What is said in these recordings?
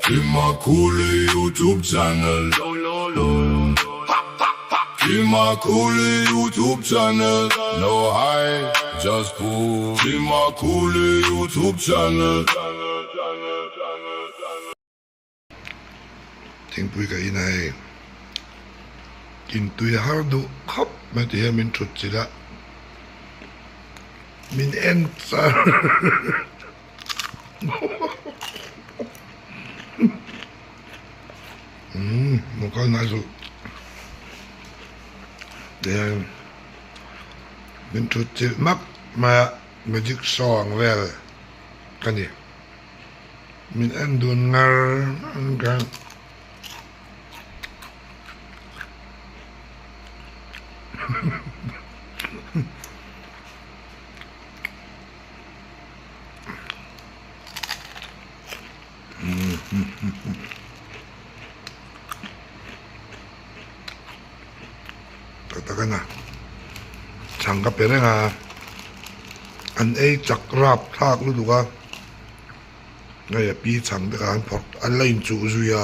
Kimakuli YouTube channel Kimakuli YouTube channel No high, just cool Kimakuli YouTube channel Thingpui ka in a hei Intui har duh khawp mai ti hian min thut chilh a min en char umm lo kal nai suh ti hian min thut chilh mak mai a magic show ang vel ka ni. Min en dun ngar ngar. Tak tak a na chhang ka pe reng a an ei chak rap thlak lutuk a hei a pi chhang te kha an phawrh an la inchuh zui a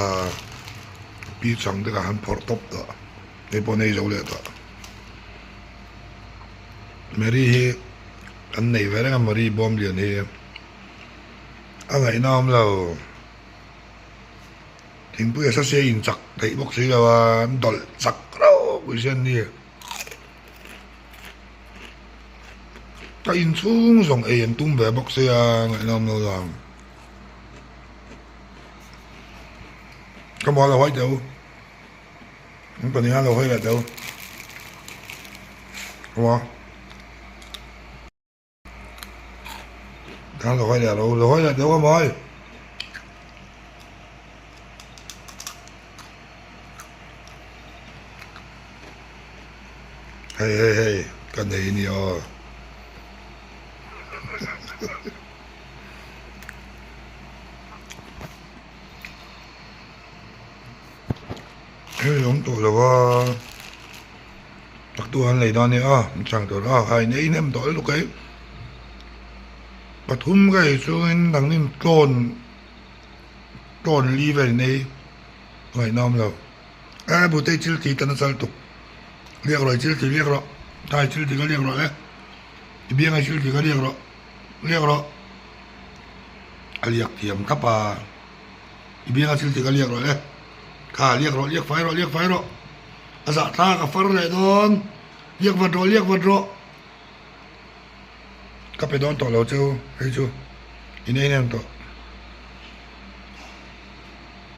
pi chhang te kha an phawrh tawp tawh hei pawh an ei zo leh tawh Mary hi an nei ve reng a Mary bawm lian hi a ngaihna awm lo. Thingpui a sase in chak theih bawk si lo a, an dawlh chak reuh pui si an ni. Ka inchhung zawng ei an tum ve bawk sia ngaihnawm lo lang. Ka maw lo hawi teh u. An pahnih a lo hawi leh teh u. Ka maw. Thang lo hawi leh lo, lo hawi leh teh u ka mawi. Hei hei hei ka nei ni aw. Hei awm tawh lo a tak tu an lei dawn nia an chang tur a a in ei hnem tawh lutuk ei pathum ka ei chungin nangnin tlawn tlawn li vel in ei ngaihna awm lo e bute thil ti tan a chal tuk liak rawh i thil ti liak rawh thai thil ti ka liak rawh le i bianga thil ti ka liak rawh liak rawh a liak thiam khap a. I bianga thil ti ka liak rawh le. Kha liak rawh, liak fai rawh, liak fai rawh. A zah thla ka far leh dawn. Liak vat rawh, liak vat rawh. Ka pe dawn tawh lo cheu hei chu in ei nem tawh.